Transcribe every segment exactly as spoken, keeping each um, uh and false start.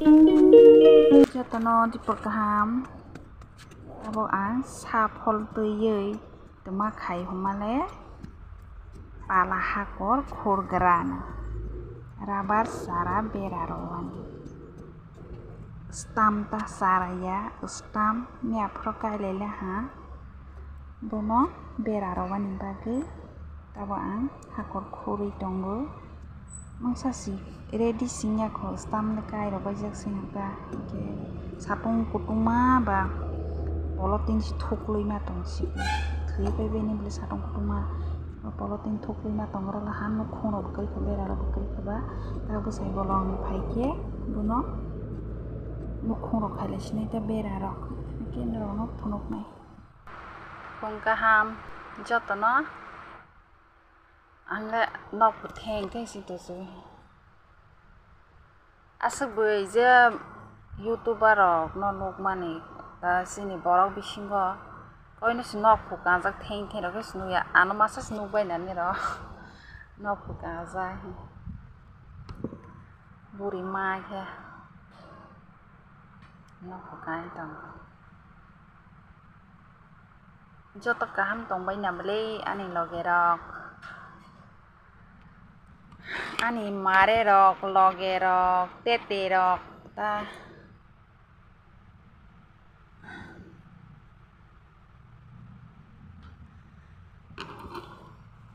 Jotono dipor kaham. Abo ang sa phol twiwi tongma khai hwnmale pala hakor khurgrano rabar sara bera rwani. Stam ta sara ya, stam ni aphro kailai le ha. Bono bera rwani bagwi tabo ang hakor khurwi tongo. Mangsa si ready singya kho, stam ni kai rok baijak se hwnkha, hwnkhe satung kutuma ba polythene si thuklwi ma tong si, thwi pai bai ni bwlai satung kutuma ba polythene thuklwi ma tong, oro ha nukhung rok bwkhe bera rok bwkhe ba ta bwsai bolong phai khe bono nukhung rok khai lai sinai ta bera rok, hwnkhe norok no phunuk nai. Phung kaham jotono. Ang le nok bo theng theng si tongsi. Aswk bui je YouTuber rok no nukmani, ta chini borok bisingo koino se nok phu kanjak theng theng rok se nukya, ano masa se nukbai nani rok nok phu kanjak buri ma khe nok phu kai tongo. Joto kaham tongbai na bwle ani loge rok, ani mare rok, loge rok, tete rok ta.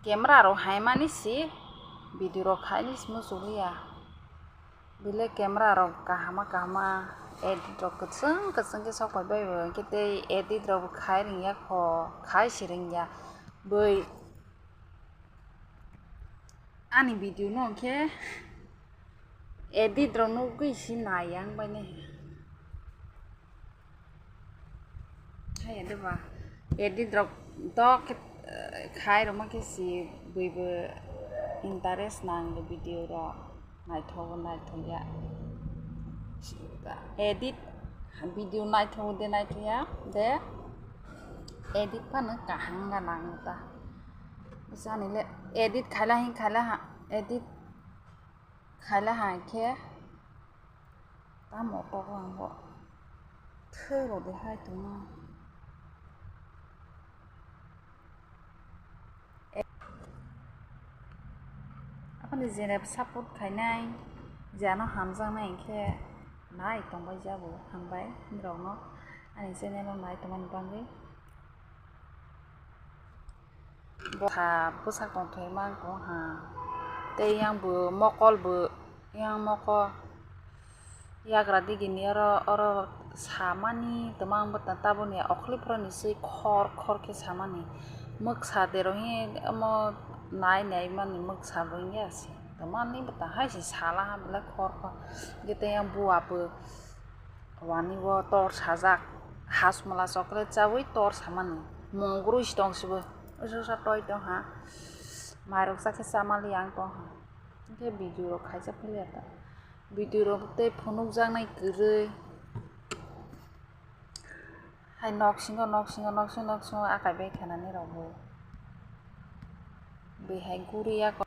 Camera rok hai mani si video rok khai ni si muchungya. Belai camera rok kahama kahama edit rok kwchwng kwchwng khe sok pai bai bo, hwnkhe tei edit rok bo khai rwngya kho, khai se rwngya bui. Ani video no hwnkhe edit rok nugwi se nai ang bai nai. Haya de ba edit rok dok khe, eh, khai rwma khe si bui bo interest nang de video rok naithok bo naithok ya. Edit video naithok de naithok ya de edit phano kaham ga nang ta. Bwsani le edit khaila hin khaila ha edit khaila hai khe tamo tok lang bo thwrwdi hai tongma. Aphani jene support khainai, jano hamjaknai hinkhe nai tongbai jabo, hambai norokno ani channel o nai tongmani bagwi. Bwsa bwsa tongthai mang tong ha. Tei yang bo mokol bo, yang mokol yagra digini oro, oro samani twmang bwtang taboni okhliphro ni swi khor khor khe samani. Mwksa derong hi omo nai nai mani mwksa bo wngya se. Twmani bwtang hai se sala ha belai khor khor. Hwnkhe tei yang buwa bo. Wani o tor sajak, hasmwla chocolate chawi tor samani. Mungkrwi se tong sibo. Usa usa toi tong ha. Mairok chakhe chamali ang tong ha. Hwnkhe video rok khaisa philiya ta. Video rok tei phunukjaknai kwrwi. Hai nok singo, nok singo, nok singo, nok singo akai bai khanani rok bo. Bihai guriya ko.